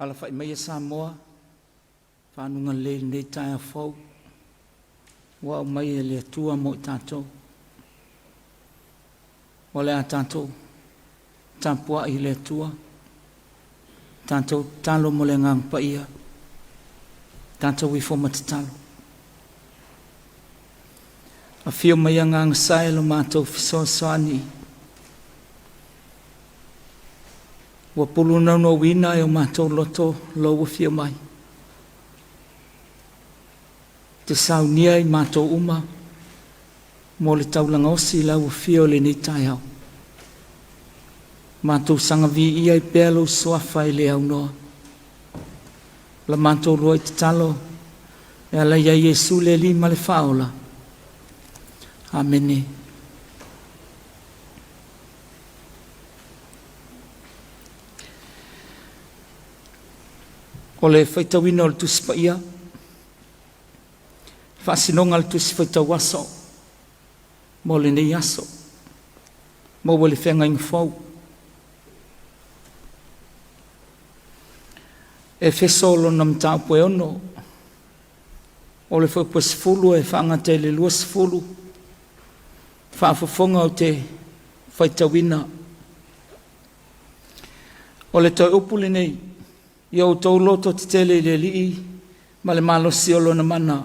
Alafai maia Samoa, fanuga lelei i lenei taeao fou ua aumai e le Atua mo i tatou. O le a tatou tapuai i le Atua, tatou tatalo mo le Agaga Paia, tatou ifo ma tatalo. Afio mai Agaga Sa e lo matou fesoasoani, ua pulunaunauina e o matou loto lou afio mai. E te saunia i matou uma mo le taulaga osi i lau afio i lenei taeao. Matou saga viia ai pea lou suafa e le aunoa. La matou luai tatalo e ala ia Iesu le Alii ma le Faaola. Amene. O le faitauina o le Tusi Paia, faasinoga a le Tusi Faitau Aso mo lenei aso, maua le feagaiga fou. Efeso lona mataupu e 6, o le fuaiupu e 10 e faagata i le 20, faafofoga ou te faitauina. O le toe upu lenei, ia outou lototetele i le Alii ma le malosi o lona mana.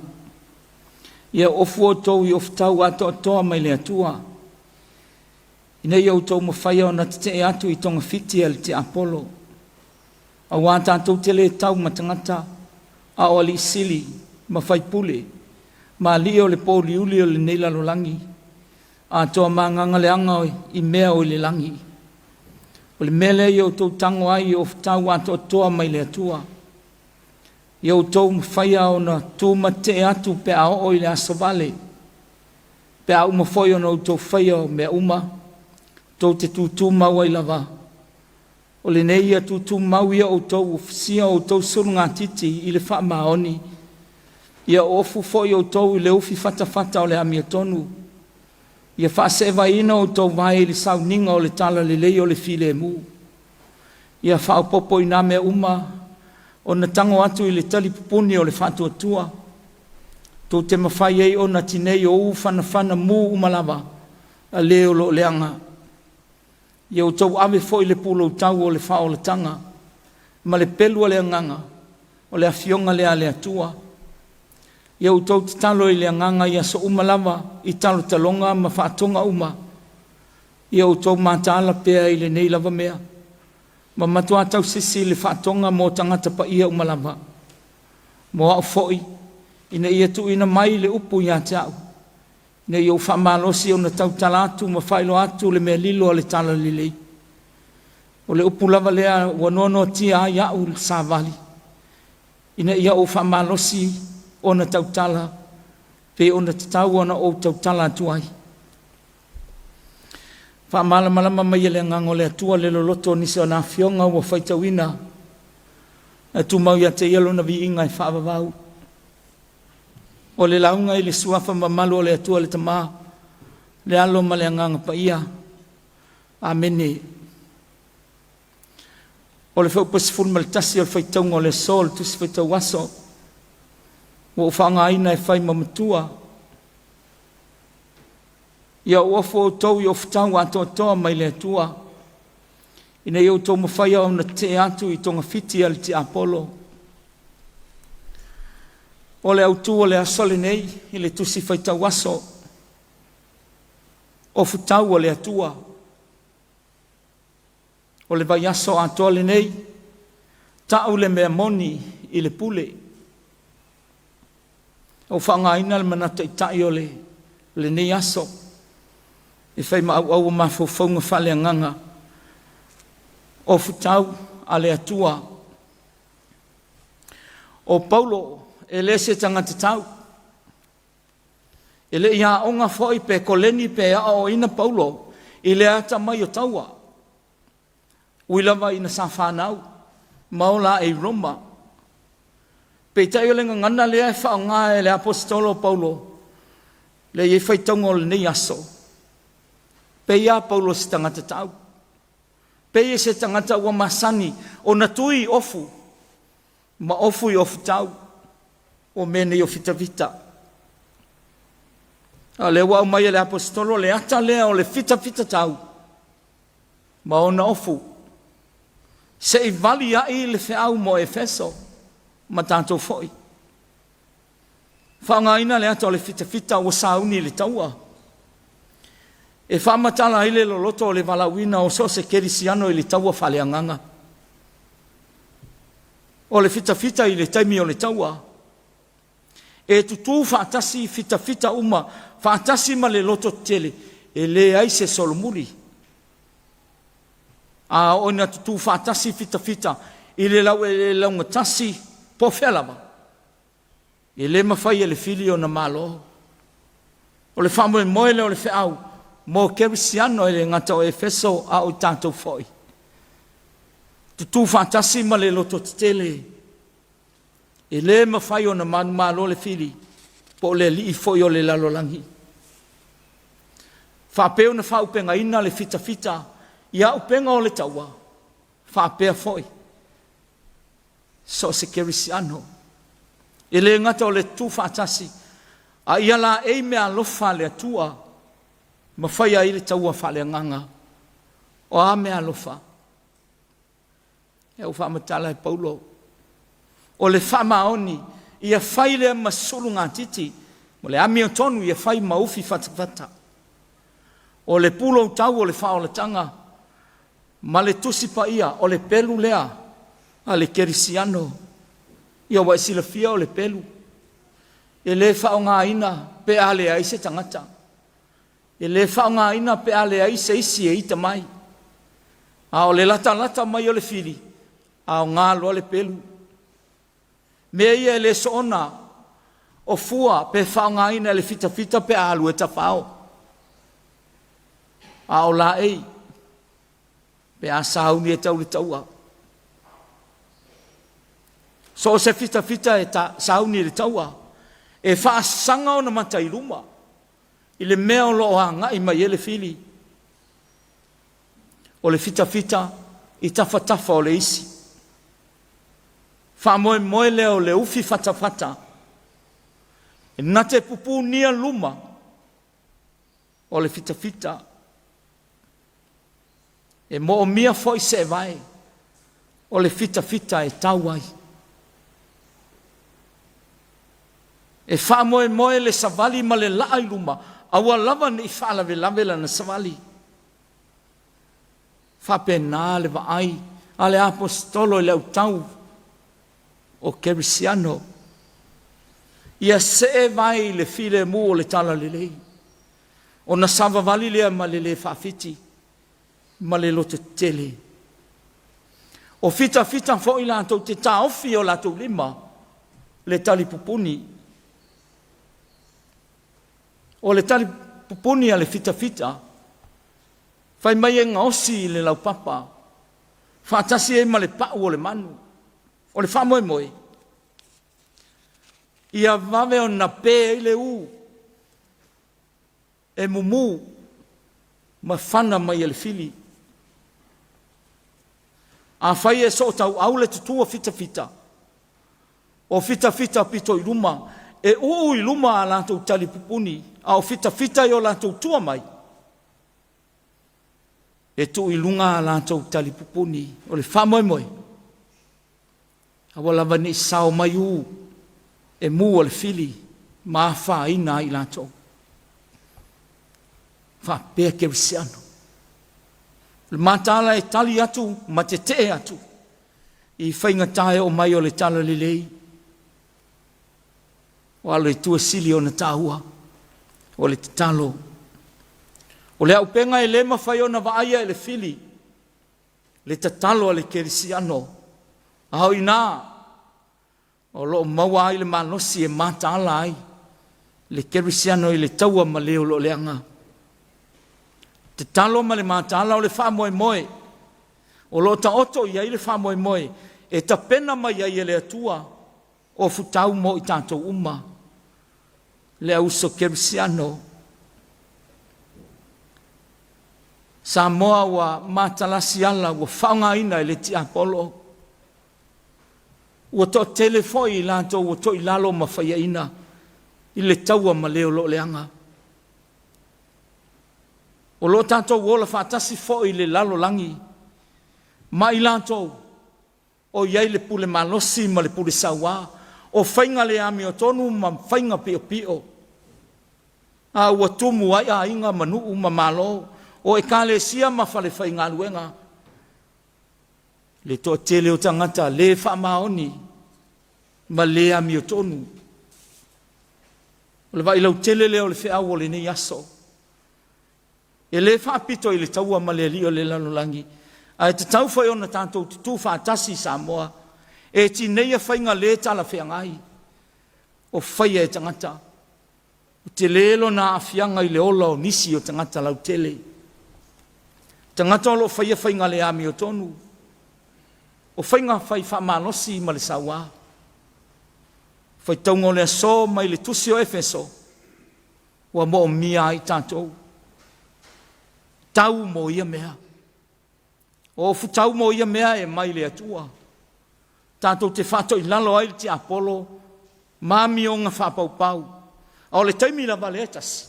Ia ofu outou i ofutau atoatoa mai le Atua, ina ia outou mafaia ona tetee atu i togafiti a le tiapolo, aua tatou te le tau ma tagata, a o alii sili ma faipule ma alii o le pouliuli o lenei lalolagi, atoa ma agaga leaga i mea o i le lagi. O le mea lea ia outou tago ai i ofutau atoatoa mai le Atua, ia outou mafaia ona tumatetee atu pe a oo i le aso vale, pe a uma foi ona outou faia o mea uma, tou te tutumau ai lava. O lenei ia tutumau ia outou ua fusia outou sulugatiti i le faamaoni, ia ofu foi outou i le ufi fatafata o le amiotonu, ia faaseevaina outou vae i le sauniga o le talalelei o le filemu. Ia faaopoopo i na mea uma ona tago atu i le talipupuni o le faatuatua, tou te mafai ai ona tinei o u fanafana mu uma lava a le o lo o leaga. Ia outou ave foi le pulou tau o le faaolataga ma le pelu a le Agaga, o le Afioga lea a le Atua. Ia outou tatalo i le Agaga i aso uma lava i talotaloga ma faatoga uma. Ia outou mataala pea i lenei lava mea, ma matua tausisi i le faatoga mo tagata paia uma lava. Mo au foi, ina ia tuuina mai le upu ia te au, ina ia ou faamalosi ona tautala atu ma faailoa atu le mea lilo a le Talalelei. O le upu lava lea ua noanoatia ai au i le savali, ina ia ou faamalosi ona tautala pei ona tatau ona ou tautala atu ai. Faamalamalama mai e le Agaga o le Atua le loloto o nisi o na afioga ua faitauina, ae tumau ia te Ia Lona viiga e faavavau. O le lauga i le Suafa mamalu o le Atua le Tama, le Alo ma le Agaga Paia. Amene. O le fuaiupu 11 o le faitauga o le aso o le Tusi Faitau Aso ua ou faaaogaina e fai ma matua. Ia ou ofo outou i ofutau atoatoa mai le Atua, ina ia outou mafaia ona tetee atu i togafiti a le tiapolo. O le autu o le aso lenei i le Tusi Faitau Aso, ofutau a le Atua. O le vaiaso atoa lenei, ta'u le mea moni i le pule. Ua faaaogaina le manatu taitai o lenei aso e fai ma auau o mafaufauga faaleagaga, ofutau a le Atua. O Paulo e le se tagata tau, e le i aoga foi pe koleni pe aoaoina Paulo i le atamai o taua, ui lava ina sa fanau ma ola ae i Roma. Peitai o le gagana lea e faaaoga e le Aposetolo o Paulo, lea e i ai faitauga o lenei aso, pei lava Paulo o se tagata tau, pei se tagata ua masani ona tui ofu. Ma ofu i ofutau o mea nei o fitafita. A o lea ua aumai e le Aposetolo le ata lea o le fitafitatau ma ona ofu, se i vali ai le feau mo Efeso ma tatou foi. Faaaogaina le ata o le fitafita ua sauni i le taua e faamatala ai le loloto o le valaauina o so o se kerisiano i le taua faaleagaga. O le fitafita i le taimi o le taua, e tutū faatasi fitafita uma faatasi ma le loto tetele, e leai se solomuli. A oo ina tutū faatasi fitafita i le laueleele laugatasi po o fea lava, e le mafai e le fili ona malo. O le faamoemoe lea o le feau mo kerisiano e le gata o Efeso a o i tatou foi. Tutu faatasi ma le loto tetele, e le mafai ona manumalo le fili po o le alii foi o le lalolagi. Faapea ona faaauupegaina le fitafita i auupega o le taua, faapea foi so o se kerisiano. E le gata o le tutu faatasi, a ia laei meaalofa a le Atua ma faia ai le taua faaleagaga. O a meaalofa? Lea ua faamatala e Paulo, o le faamaoni ia fai lea ma sulugatiti, o le amiotonu ia fai ma ufifatafata, o le puloutau o le faaolataga ma le Tusi Paia, o le pelu lea a le kerisiano. Ia ua e silafia o le pelu e le faaaogaina pe a leai se tagata, e le faaaogaina pe a leai se isi e ita mai, a o le latalata mai o le fili, aoga loa le pelu. Mea ia e le soona o fua pe faaaogaina e le fitafita pe a alu e tafao, a o laei pe a sauni e tau le taua. So o se fitafita e sauni i le taua, e faasaga ona mata i luma i le mea o lo o agai mai ai le fili. O le fitafita i tafatafa o le isi. Faamoemoe lea o le ufi fatafata na te pupunia luma o le fitafita. E moomia foi seevae o le fitafita e tau ai. E faamoemoe le savali ma le laa i luma, aua lava ne i faalavelave lana savali. Faapena le vaai a le Aposetolo i le autau o Kerisiano, ia seevae i le filemu o le Talalelei, ona savavali lea ma le le faafiti ma le loto tetele. O fitafita foi latou te taofi e o latou lima le talipupuni. O le talipupuni a le fitafita, fai mai e gaosi i le laupapa faatasi ai ma le pau o le manu. O le faamoemoe, ia vave ona pe ai le u e mumu ma fana mai e le fili. Afai e sootauau le tutu o fitafita, o fitafita pito i luma, e uu i luma a latou talipupuni, a o fitafita i o latou tua mai, e tuu i luga a latou talipupuni. O le faamoemoe, aua lava ne i sao mai u e mu o le fili ma afaina ai i latou. Faapea kerisiano. O le mataala e tali atu ma tetee atu i faigata e oo mai o le talalelei, ua le itu e sili ona taua o le tatalo. O le auupega e le mafai ona vaaia e le fili le tatalo a le kerisiano, a o i ina o lo o maua ai le malosi e mataala ai le kerisiano i le taua ma le o lo o leaga. Tatalo ma le mataala o le faamoemoe o lo o taoto i ai le faamoemoe e tapena mai ai e le Atua ofutau mo i tatou uma, le auso kerisiano. Samoa ua matalasi ala ua faaaogaina e le tiapolo. Ua toatele foi i latou ua toilalo ma faiaina i le taua ma le o lo o leaga. O lo o tatou ola faatasi foi i le lalolagi ma i latou o i ai le pule malosi ma le pule saua, o faiga le amiotonu ma faiga piopio, a ua tumu ai aiga ma nuu ma malo, o ekalesia ma falefaigaluega, le toatele o tagata le faamaoni ma le amiotonu. O le vaai lautele lea o le feau o lenei aso, e le faapito i le taua ma le alii o le lalolagi, ae tatau foi ona tatou tutu faatasi i Samoa e tineia faiga le talafeagai o faia e tagata. Ua tele lona aafiaga i le ola o nisi o tagata lautele, tagata o lo o faia faiga le amiotonu, o faiga fai faamalosi ma le saua. Faitauga o le aso mai le Tusi o Efeso, ua moomia ai tatou tau mo ia mea. O ofutau mo ia mea e mai le Atua, tatou te faatoilalo ai le tiapolo ma amioga faapaupau, a o le taimi lava lea e tasi,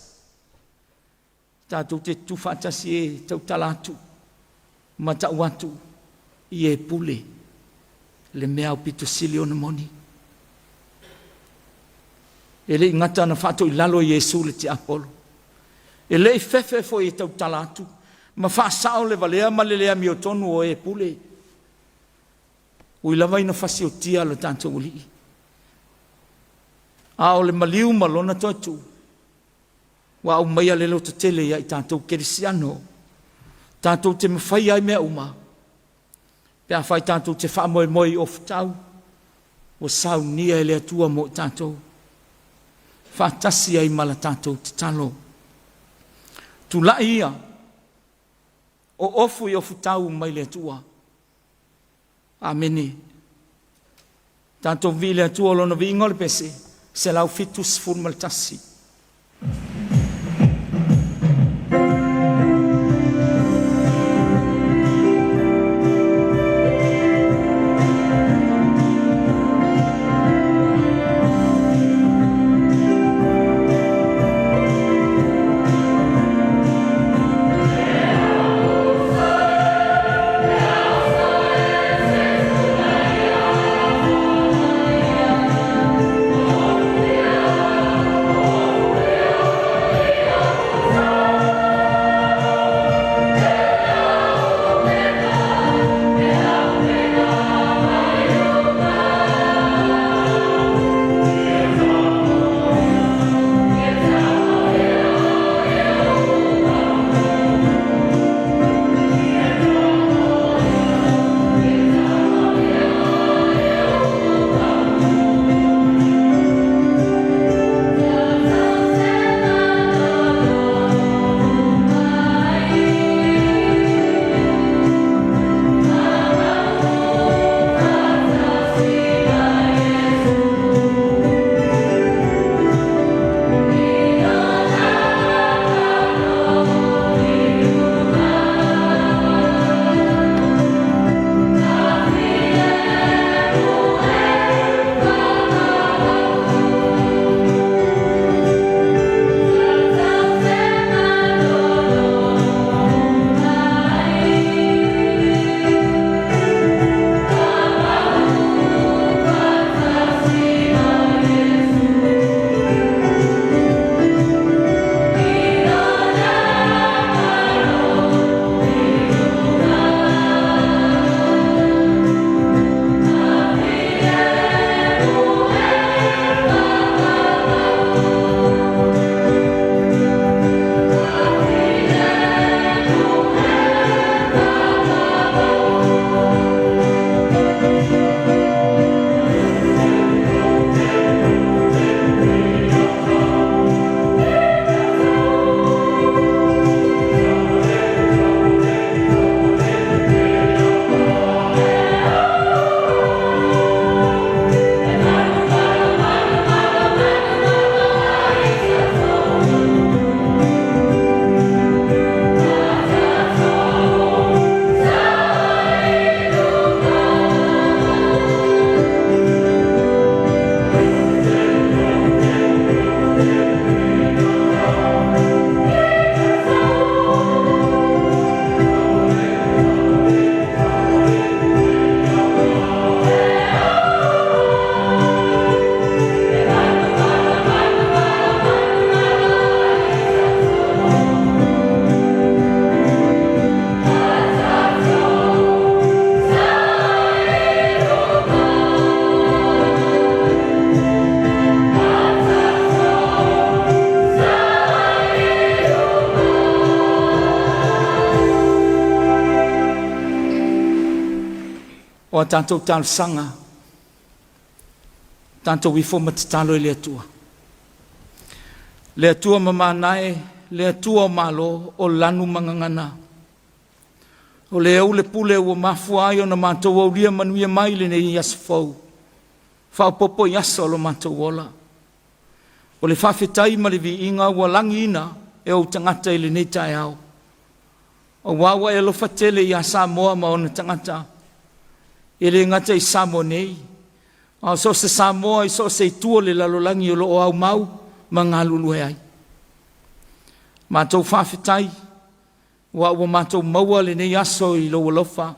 tatou te tutu faatasi e tautala atu ma tau atu i e pule le mea aupito sili ona moni. E le i gata na faatoilalo e Iesu le tiapolo, e le i fefe foi e tautala atu ma faasao le valea ma le le amiotonu o e pule, ui lava ina fasiotia lo tatou Alii, a o le maliu ma lona toe tu ua aumaia le lototele ia i tatou kerisiano tatou te mafaia ai mea uma pe afai tatou te faamoemoe i ofutau ua saunia e le Atua mo i tatou, faatasi ai ma la tatou tatalo. Tulai ia o ofu i ofutau mai le Atua. Amene. Tatou vivii i le Atua, Lona viiga o le pese 171. O a tatou talosaga, tatou ifo ma tatalo i le Atua. Le Atua mamana e, le Atua o Malo, o lanu ma gagana. O le ou le pule ua mafua ai ona matou aulia manuia mai lenei aso fou, faaopoopo i aso o lo matou ola. O le faafetai ma le viiga ua lagiina e ou tagata i lenei taeao, aua ua e alofa tele ia Samoa ma ona tagata, e le gata i Samoa nei, a o so o se Samoa i so o se itu o le lalolagi o lo o aumau ma galulue ai. Matou faafetai aua ua matou maua lenei aso i lou alofa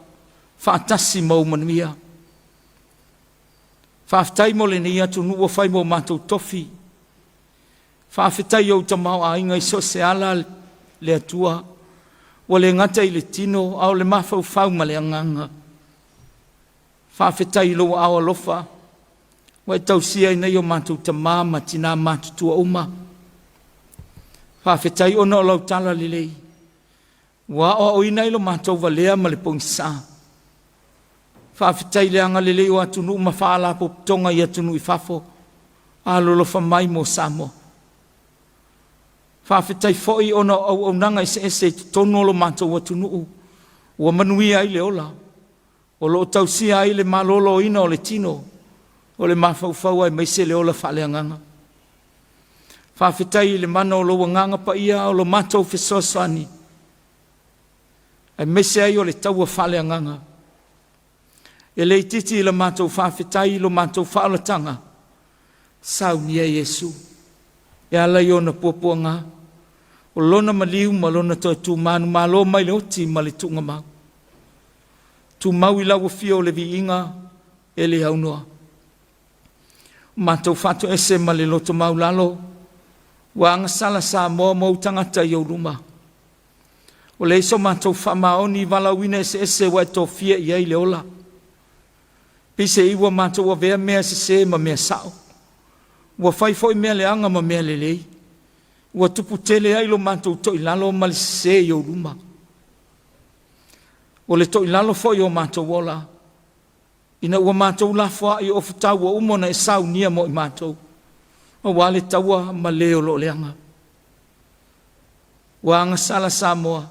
faatasi ma ou manuia. Faafetai mo lenei atunuu ua fai mo matou tofi. Faafetai i ou tamaoaiga i so o se ala le Atua, ua le gata i le tino a o le mafaufau ma le agaga. Faafetai i lou aao alofa ua e tausia ai nei o matou tama ma tina matutua uma. Faafetai ona o lau talalelei ua aoaoina ai lo matou valea ma le pogisa. Faafetai i le agalelei o atunuu ma faalapotopotoga i atunuu i fafo alolofa mai mo Samoa. Faafetai foi ona o auaunaga eseese i totonu o lo matou atunuu ua manuia ai le ola, o lo o tausia ai le maloloina o le tino, o le mafaufau aemaise le ola faaleagaga. Faafetai i le mana o lou Agaga Paia o lo matou fesoasoani, aemaise ai o le taua faaleagaga. E le itiiti la matou faafetai i lo matou faaolataga, saunia Iesu e ala i ona puapuaga, o lona maliu ma lona toe tu manumalo mai le oti ma le tuugamau. Tumau i lau afio o le viiga e le aunoa. Matou faatoese ma le loto maualalo, ua agasala Samoa ma ou tagata i ou luma. Ua leai so matou faamaoni i valaauina eseese ua e tofia i ai le ola. Peiseai ua matou avea mea sese ma mea sa'o, ua fai foi mea leaga ma mea lelei, ua tupu tele ai lo matou toilalo ma le sese i ou luma. O le toilalo foi o matou ola, ina ua matou lafoai i ofutau ua uma ona e saunia mo i matou, aua le taua ma le o lo o leaga. Ua agasala Samoa,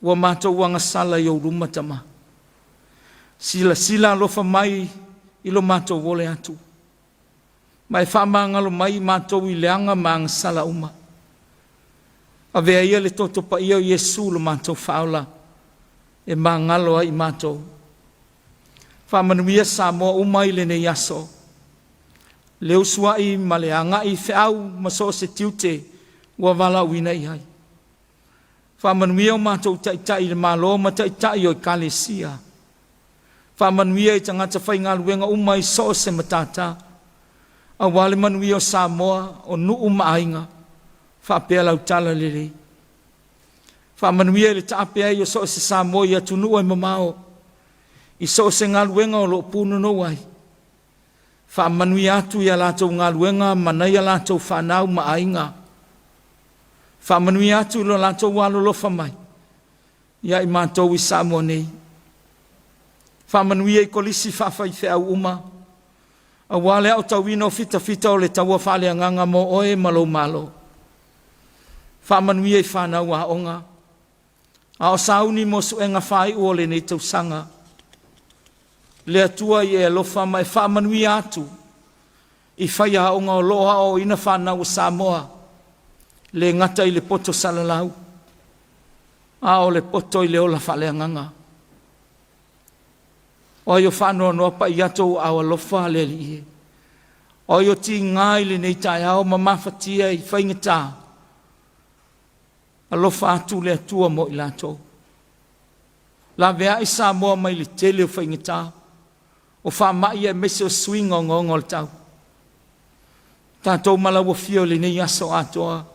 ua matou agasala i ou luma, Tama. Silasila alofa mai i lo matou ole atu, ma e faamagalo mai i matou i leaga ma agasala uma. Avea ia le toto paia o Iesu lo matou Faaola e magalo ai i matou. Faamanuia Samoa uma i lenei aso, le usuai ma le agai i feau ma so o se tiute ua valaauina i ai. Faamanuia o matou taitai i le Malo ma taitai o Ekalesia. Faamanuia i tagata faigaluega uma i so o se matata, aua le manuia o Samoa, o nuu ma aiga, faapea lau talalelei. Faamanuia i le taape ai o so o se Samoa i atunuu e mamao, i so o se galuega o lo o punonou ai. Faamanuia atu i a latou galuega ma nai a latou fanau ma aiga. Faamanuia atu i lo latou alolofa mai ia i matou i Samoa nei. Faamanuia i kolisi faafaifeau uma aua le aotauina o fitafita o le taua faaleagaga mo Oe ma lou Malo. Faamanuia i fanau aoga a o sauni mo suega faaiu o lenei tausaga. Le Atua ia e alofa ma e faamanuia atu i faiaoga o lo o aoaoina fanau a Samoa, le gata i le poto salalau, a o le poto i le ola faaleagaga. O ai o faanoanoa pai atu ou aao alofa le Alii e? O ai o tiga i lenei taeao ma mafatia i faigata? Alofa atu le Atua mo i latou. Laveai Samoa mai le tele o faigata, o faamai aemaise o suiga ogaoga o le tau. Tatou ma lau afio i lenei aso atoa,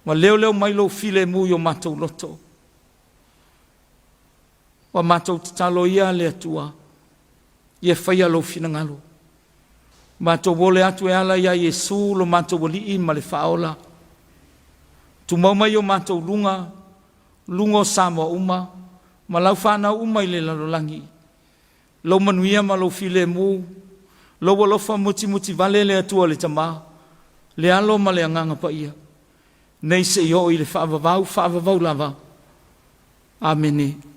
ma leoleo mai lou filemu i o matou loto. Ua matou tatalo ia le Atua, ia faia lou finagalo. Matou ole atu e ala ia Iesu lo matou Alii ma le Faaola. Tumau mai o matou luga, luga o Samoa uma, ma lau fanau uma i le lalolagi. Lou manuia ma lou filemu, lou alofa mutimutivale le Atua le Tamā, le Alo ma le Agaga Paia, nei seia oo i le faavavau, faavavau lava. Amene.